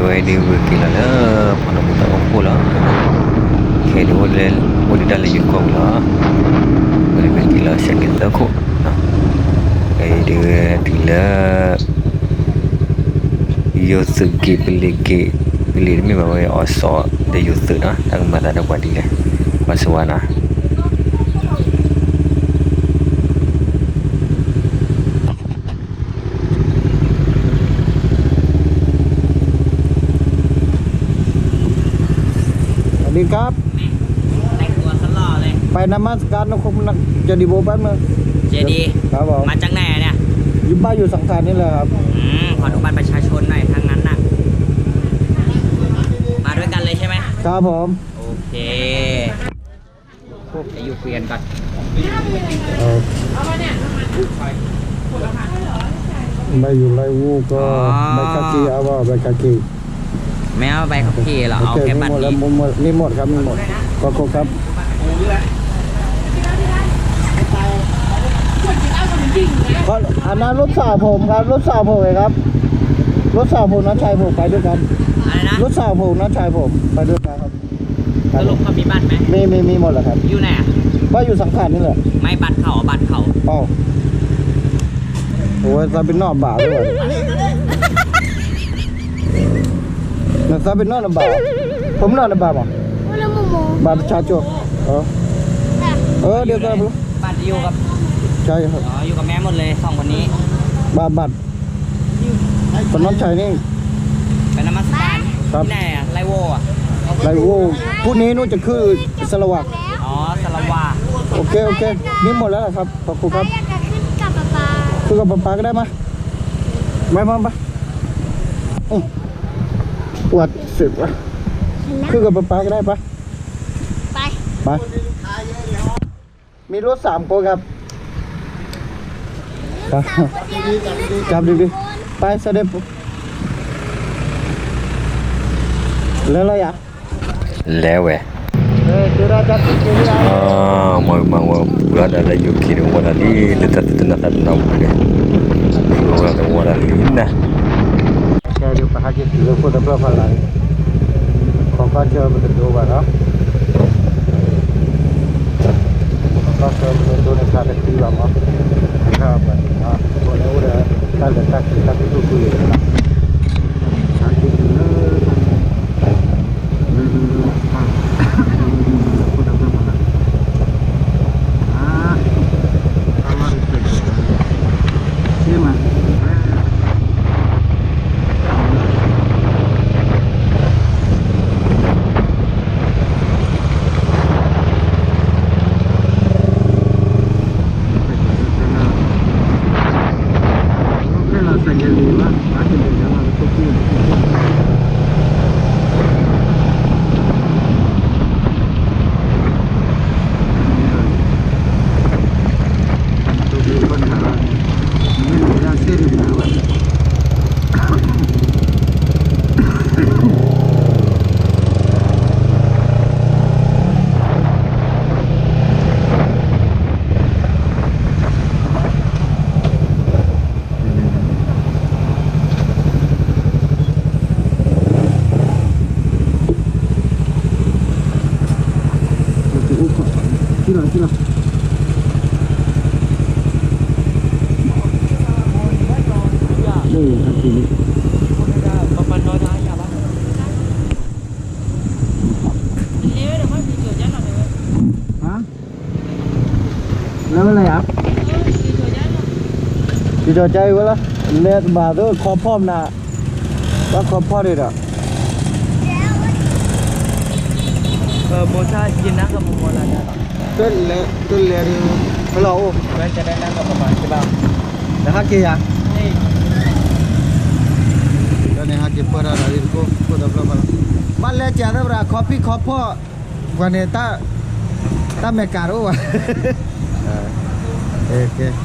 ဝဲဒုးဝဲက့ၤလီၤလၢ ဖီလီမူသးအိၣ်ခိၣ်လီၤ. ခဲအံၤဒုး အိၣ်ဒံးတၢ်လၢယိၤကီၢ်ပူၤလီၤ. ဝဲဒုးဝဲက့ၤလီၤ စဲးက့ၤသၢခိၣ်, ခဲအံၤဒုးဝဲတုၤလၢ ယိၤသုးက့ၤ ပလံၤက့ၤ, ပလံၤတမ့ၢ်ဘၣ်ဝဲ အီစီၣ်ဒီးယိၤသုးနီၤ, တၢ်ကမၤသးဒီးပှၤဒ်လဲၣ်, ပှၤစဝါနီၤ. สวัสดีครับ แต่งตัวสหล่อเลย ไปนมัสการนครเจดีย์โบแป๊บนึง เจดีย์ ครับผม มาจากไหนอะเนี่ย อยู่บ้านอยู่สังขารนี่แหละครับ อืม ขอดูบัตรประชาชนหน่อย ถ้างั้นน่ะ มาด้วยกันเลยใช่ไหม ครับผม โอเค เดี๋ยวอยู่คุยกันก่อน เอ่อ ใบอยู่ไร่โว่ก็ อ๋อ ใบคากีเอาเปล่า ใบคากี ไม่เอาใบขับขี่เหรอ โอเค เอาแค่บัตรนี้ มีหมดแล้ว มีหมด มีหมดครับ มีหมด ขอบคุณครับ อันนั้นลูกสาวผมครับ ลูกสาวผมเองครับ ลูกสาวผมน้องชายผมไปด้วยกัน อะไรนะ ลูกสาวผมน้องชายผมไปด้วยกันครับ สรุปเขามีบัตรไหม มี มี มีหมดแหละครับ อยู่ไหนอะ ก็อยู่สังขารนี่แหละ ไม่บัตรเขาอะ บัตรเขา เอ้า โอ้ย จะไปนอกบาทด้วยวะ นะ จะไปนอกบาท ผมนอกบาทเหรอ บัตรประชาชน เออ เออ เดี๋ยวก็ บัตรอยู่กับ ใช่ครับ อ๋อ อยู่กับแม่หมดเลยสองคนนี้ บัตร บัตร คนน้องชายนี่ ไปนมัสการ ครับ ที่ไหนอะ ไร่โว่อะ ไร่โว่ พรุ่งนี้นู่นจะขึ้นสารวัตร อ๋อ สารวัตร โอเค โอเค นี่หมดแล้วเหรอครับ ขอบคุณครับ อยากจะขึ้นกับป๊าป๊า ขึ้นกับป๊าป๊าก็ได้มา มามามา อืม ปวดเสร็จวะ ขึ้นกับป๊าป๊าก็ได้ปะ ไป ไป มีรถสามคนครับ ครับ ครับ ดีๆ ไป เสด็จ แล้วอะไรอ่ะ လဲၤဝဲ မၤမၤဝဲ ပှၤဒီးလၢယိၤက့ၤန့ၣ် ဝဲဒၣ်လံ လၢတၢ်သ့ၣ်တနီၤသးတနီၤဝဲန့ၣ် ဝဲဒၣ်ဝဲဒၣ်လံနၤ ကဲဒုးပဟဲက့ၤတုၤလၢခိၣ်တဖျၢၣ်ဖးလၢ်န့ၣ် ခီကီၢ်ဆၢပတဒိဘၣ်နီၤ ခီကီၢ်ဆၢပတဒိန့ၣ် ဖျါတသံဘၣ်မး ခီပှၤန့ၣ် ပှၤန့ၣ်အိၣ်ဒီး တၢ်လဲၤတၢ်က့ၤတၢ်သူၣ်ခုသးခုန့ၣ် ဟဲက့ၤတုၤလၢ ဟါ လၢဝဲလဲၣ်ယၤ ကကီၤကါအံၤဝဲလီၤ လဲၤတဘၣ်သိးခီဖီၣ်မနၤ ဘၣ်ခီဖီၣ်ဒံးဒီး တလဲၤ တလဲၤဒုး ဖဲလီၤအိၣ် နဟးက့ၤယၤ ဒီးန့ၣ်ဟးက့ၤပၢၢ်ထီၣ်ဒီးလံတခိၣ် ခိၣ်ဒီဖျၢၣ်ဖးလီၤ ဘၣ်လဲၤကၢ်သၢပရၤခီဖံၣ်ခီဖီၣ် ပှၤန့ၣ် တၢ်မဲာ်ကၤတအိၣ်ဘၣ် ဟဲက့ၤ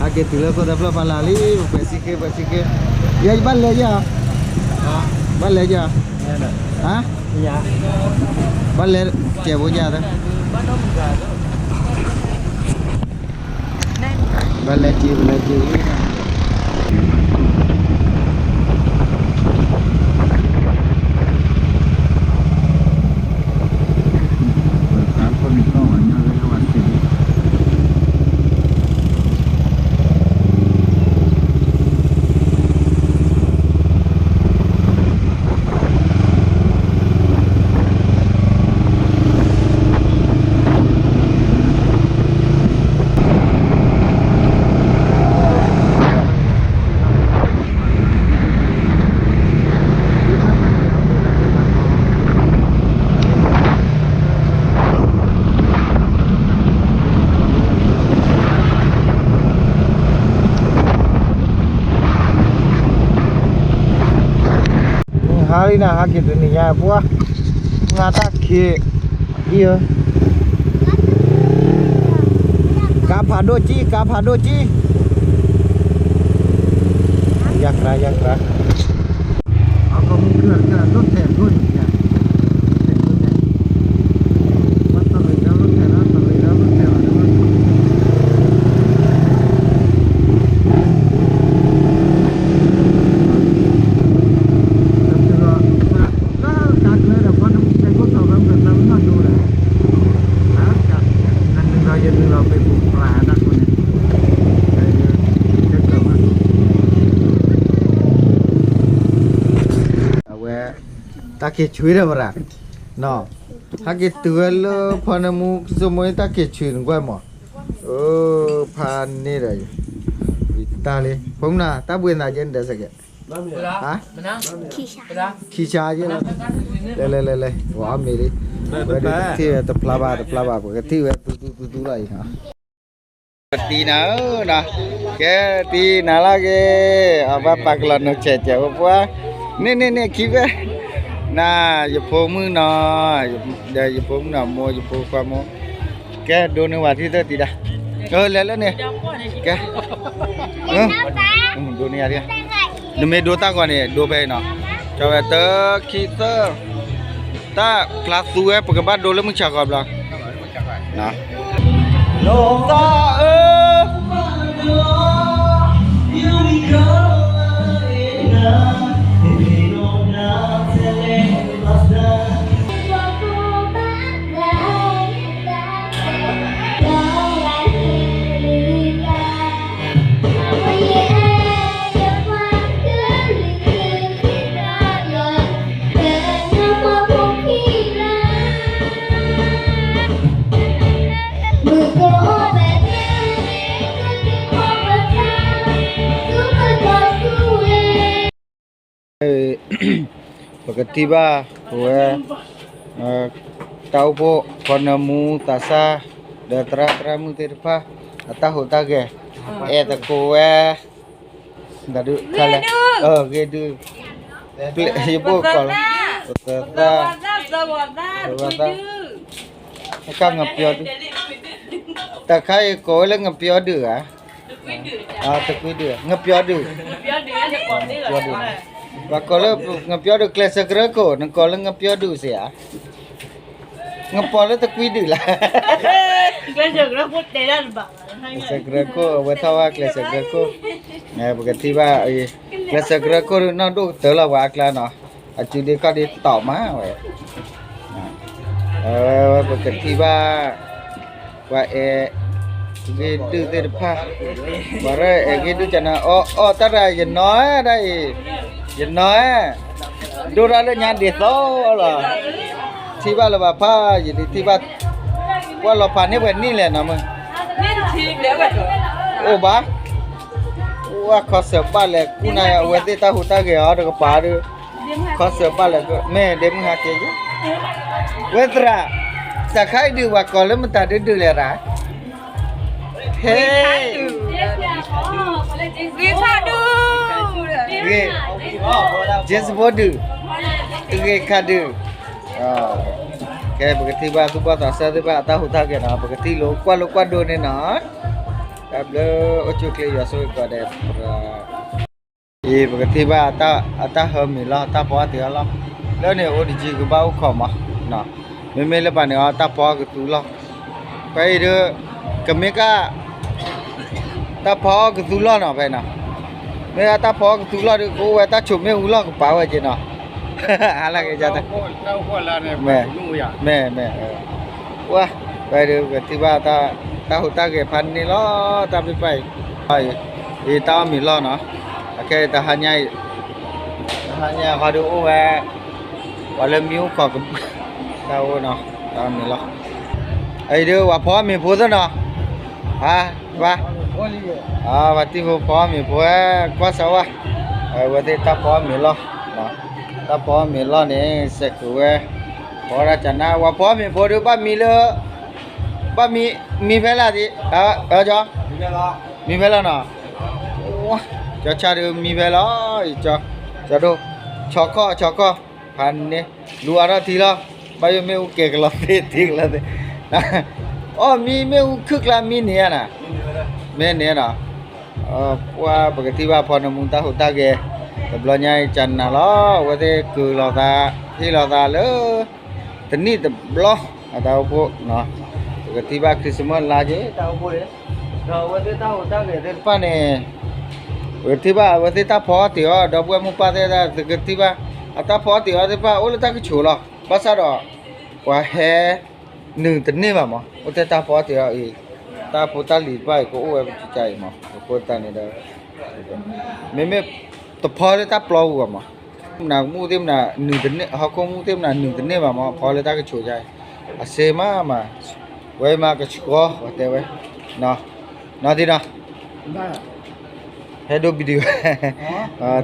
တုၤလၢခိၣ်သၢဖျၢၣ်ဖးလၢ်လံ ပှဲၤစံဃ့ ပှဲၤစံဃ့ ယဲယဘၣ်လဲၤယၤ ဘၣ်လဲၤယၤ ဟါ ဘၣ်လဲၤကဲးဖိယၤသၢ ဘၣ်လဲၤက့ၤ ဘၣ်လဲၤက့ၤ လံ နၤ လၢ နဟးက့ၤတနံၤညါပှၤ ငါတၢ်ခံး အံၤဧၢ ကါဖးဒိၣ်ကံ ကါဖးဒိၣ်ကံ ယၤကြၤ ယၤကြၤ အကမူၢ်ကၢၢ်ကၢၢ် ဒိၣ်ထဲးဒိၣ်န့ၣ် အဝဲ တၢ်က့ၤဆွံဒီးဝဲဒၣ် နီၤ ဟဲက့ၤတုၤဝဲလၢဖီနၢမူ ကစိမိၢ်တၢ်က့ၤဆွံနကွၢ်မး အၢ ဖးန့ၢ်ဒီး တၢ်လံ ဖိမနၤ တၢ်ဘှံးနၤကဲန့ၣ်ဒီးစကဲး ဟါ ခံဆါယဲၢ်လီၤ လဲၤလဲၤလဲၤလဲၤ ပှၤအီၣ်မ့ၤလံ ဝဲဒၣ်ကထံၣ်ဝဲတဖျါဘၣ်တဖျါဘၣ် ပကထံၣ်ဝဲသူသူသူသူလီၤအံၤနီၤ ကတံနၤဧၢနီၤ ကဲတံနၤလၢက့ၤ အဘၣ်ပာ်ကလီၤနိဆဲးကဲးဝဲပှၤ န့ၣ်န့ၣ်န့ၣ်ခံဖဲ နၤ ယဖိမုၣ်နီၤ ဒီးယဖိမုၣ်နီၤမိၢ် ယဖိခွါမိၢ် ကဲဒိးန့ၢ်ဝဲထံၣ်သၢတံၤဒၣ် အၢ လဲၤလၢန့ၣ် ကဲ ဒိးန့ၢ်ယၤ နမ့ၢ်ဒိတၢ်ဂီၤန့ၣ် ဒိဖဲအံၤနီၤ ကၠီဝဲတၢ ခံ သၢ တၢ်ဖျါသူဝဲ ပကဘၣ်ဒိလၢမုၢ်ဆါခီဘျီ သၢ အ�ၢ ပကထံၣ်ဘၣ် ပဝဲ တၢ်အိၣ်ဖှိၣ် ဖီနၢမူ သးစၢ် ဒီးသရၣ်သရၣ်မုၣ်သ့ၣ်တဖၣ် အတၢ်ဟူးတၢ်ဂဲၤ အဲၣ်သကိးဝဲ ဒုးခါလဲၣ် ဂ့ၢ်ဒုး ယဘိၣ်ကီးလီၤ ပသၢသၣ် ပသၢသၣ် အခါငပျီဒုး တခါအံၤကိးဝဲလၢငပျီဒုးဧါ တကွံဒုး ငပျီဒုး ပှၤကိးလၢငပျီဒုး ကျဲးစၢးကရၢခိၣ် နကိးလၢငပျီဒုးစ့ၢ်ဧါ ငပျီလၢတကွံဒုးလၢ ကျဲးစၢးကရၢခိၣ် အဝဲထီၣ်ဝဲကျဲးစၢးကရၢခိၣ် ပကထံၣ်ဘၣ် ကျဲးစၢးကရၢခိၣ်နီၢ်ဒိၣ်ကတၢၢ်လီၤပှၤအကျါနီၤ အစုဒ့ခီၣ်ဒ့တီၤမးဝဲ ပကထံၣ်ဘၣ် ပှၤအဲၣ်ဂ့ၢ်ဒုးသ့ၣ်တဖၣ် ပှၤရဲၣ်အဲၣ်ဂ့ၢ်ဒုးကနၤ အီၣ်အီၣ်တၢ်တၢ် ယနီၢ်ဒၣ်အံၤ ယနီၢ် ဒိၣ်တၢ်လၢညါဒ်သိးလီၤ ထံၣ်ဘၣ်လၢၤဘၣ်ဖး ယဒုးထံၣ်ဘၣ် ကွၢ်လီၤဖးန့ၢ်ပှဲၤနံၣ်လဲၣ်နီၤမုၢ် အိၣ်ဘၣ် အိၣ်ဝဲခီစၢၤဘၣ်လဲၣ် ကူၣ်နၤအဝဲသ့ၣ်တၢ်ဟူးတၢ်ဂဲၤအီၤတကပၤဒီး ခီစၢၤဘၣ်လဲၣ် မ့ၢ်ဒ့မုၢ်ဟါက့ၤက့ၤ ဝဲသရၣ် တၢ်ခါအံၤဒုးပှၤကိးလၢမတၤဒုးဒုးလဲၣ်ရၣ် ဟဲ ဂ့ၤ က့စဖိဒုး ဂ့ၤခါဒုး ကဲ ပကထံၣ်ဘၣ်သူၣ်ဘီၣ်သးစၢ်သ့ၣ်တဖၣ် အတၢ်ဟူးတၢ်ဂဲၤနီၤ ပကထံၣ်လိာ်ကွၢ်လိာ်ကွၢ်ဒိးန့ၣ်နီၤ တၢ်ဘျုးအိၣ်ဆူၣ်ချ့ယွၤဆိၣ်ဂ့ၤကိးဂၤဒဲး အံၤ ပကထံၣ်ဘၣ် အတၢ်ဟၢမ့ၤလီၢ် တၢ်ဖီအီၣ်တ့ၢ်အီၣ်လီၢ် လၢန့ၣ်အိၣ်တယံၤကဘၣ်အိၣ်ခိးမး မ့မ့ၢ်လၢပှၤန့ၣ်အီၤ တၢ်ဖီအီၣ်ကသူလီၢ် ဖဲအံၤဒီး ကမ့ၢ်က တၢ်ဖီအီၣ်ကသူလီၢ်နီၤ ဖဲန့ၣ် မ့ၢ်တၢ်ဖီအီၣ်ကသူလီၢ်ဒီး ကအိၣ်ဝဲတၢ်ဆိးမ့ၣ်အူလီၢ်ကပၤဝဲက့ၤနီၤ ဟါလၢက့ၤ မ့ၢ် မ့ၢ် ဝဲဒီး ပကထံၣ်ဘၣ် တၢ်ဟူးတၢ်ဂဲၤဖးန့ၣ်လီၤ တၢ်ဖံးဖးအံၤ အံၤတၢ်အီၣ်မ့ၤလီၢ်နီၤ အခဲအံၤတဟါညါအံၤ တဟါညါဟီဒီးအိၣ်ဝဲ ပှၤလၢမံအိၣ်ခိးက တၢ်အိၣ်နီၤ တၢ်အီၣ်မ့ၤလီၢ် အံၤဒီးပှၤဖီအီၣ်မ့ၤဖိသ့ၣ်နီၤ ဟါ ဘၣ် ပှၤတံၤဖိဖီအီၣ်မ့ၤဖိဝဲ ကွၢ်စၢၤဝဲ အဝဲသ့ၣ်တၢ်ဖီအီၣ်မ့ၤလီၢ် တၢ်ဖီအီၣ်မ့ၤလီၢ်န့ၣ် စဲးကဝဲ ဖီဒၣ်ကနၣ် ပှၤဖီအီၣ်မ့ၤဖိဒီး ဘၣ်မံလၢ ဘၣ်မံ မံဖဲလဲၣ်ဒံး ကၠီ မံဖဲလဲၣ်နီၤ ကၠီဆၣ်ဒီးမံဖဲလဲၣ် ကၠီဒိၣ် ဆီခီၣ် ဆီခီၣ် ဖးန့ၣ် လူၤအါထီၣ်ထံလီၤ, ဘၣ်ယိၣ်မ့ၣ်အူကဲၤကလီၤသ့ ထံကလီၤသ့, အီၣ်မံမ့ၣ်အူခုၣ်ကျါမံန့ၢ်ဧါနၤ, မ့ၢ်န့ၣ်နီၤ, ပှၤပကထံၣ်ဘၣ်ဖီနၢမူတၢ်ဟူးတၢ်ဂဲၤ, တဘျီညါအံၤကနၤလီၤ, အဝဲသ့ၣ်ကလီၤသး, ဟ့ၣ်လီၤသးလၢ တနံၣ်တဘျီ, အတၢ်အိၣ်ဖှိၣ်, ပကထံၣ်ဘၣ် Christmas လါက့ၤ တၢ်အိၣ်ဖှိၣ်န့ၣ်, ဒီးအဝဲသ့ၣ်တၢ်ဟူးတၢ်ဂဲၤသ့ၣ်တဖၣ်န့ၣ် ပကထံၣ်ဘၣ်အဝဲသ့ၣ်တၢ်ဖီအီၣ်တ့ၢ်အီၣ် ဒီပုၢ်ဝဲၢ်မိၢ်ပၢ်သ့ၣ်တဖၣ် ပကထံၣ်ဘၣ် အတၢ်ဖီအီၣ်တ့ၢ်အီၣ်သ့ၣ်တဖၣ် အိၣ်လၢတၢ်ကဆိးလီၤ. ဘၣ်ဆၣ်ဒီး ပှၤဟဲ နုာ်တန့ၢ်ဘၣ်မး, အိၣ်ထဲတၢ်ဖီအီၣ်တ့ၢ်အီၣ်အံၤ, တၢ်ဖိတၢ်လံၤတဖၣ်အံၤ ကအိၣ်ဝဲပကကါအံၤမး, အဃိသတးန့ၣ်ဒီး မ့မ့ၢ်တဖီလၢတၢ်ပျီပူၤဘၣ်မး, မနၤမူသ့ၣ်မနၤ ဟီၣ်ခိၣ်မူသ့ၣ်မနၤ နုာ်တန့ၢ်ဘၣ်မး, ဖီလၢတၢ်ကဆိးကါအံၤ, အစ့မးမး, ဝဲမးကဆှီ ပှၤတဲဝဲ, နီၢ်သံနီၤ ဟဲဒိ video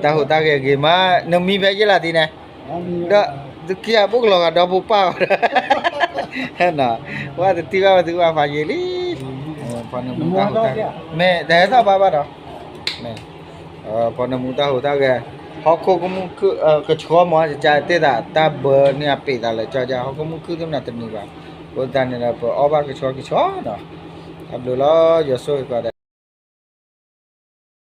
တၢ်ဟူးတၢ်ဂဲၤဂ့ၤမး, နမံဖဲယ့ၢ်လၢတံၢ်န့ၣ်, ဒီးသုခံဂၤဘိၣ်ကလီၤဂာ်ဒီဖိပၢ်အီၤ, ပှၤတထံၣ်ဘၣ်ဝဲသုကဘၣ်ဖးယံာ်လံ, ဖီနၢမူတၢ်ဟူးတၢ်ဂဲၤ, မ့ၢ်တဟဲထီၣ်ဘၣ်ဘၣ်ဒီး, မ့ၢ် ဖီနၢမူတၢ်ဟူးတၢ်ဂဲၤ, ဟီၣ်ခိၣ်ကမူၣ်ခုၣ် ကဆှီမး ကကါတ့ၢ်သး တၢ်ဘၢန့ၢ်အပ့းသးလၢကၠီကါ ဟီၣ်ခိၣ်မူၣ်ခုၣ်သ့ၣ်မနၤတနုာ်ဘၣ်, အဃိသတးန့ၣ်ဒီး ပအီၣ်ဘၣ်ကဆှီကဆှီနီၤ, တၢ်ဘျုးလီၤ ယွၤဆိၣ်ဂ့ၤကီး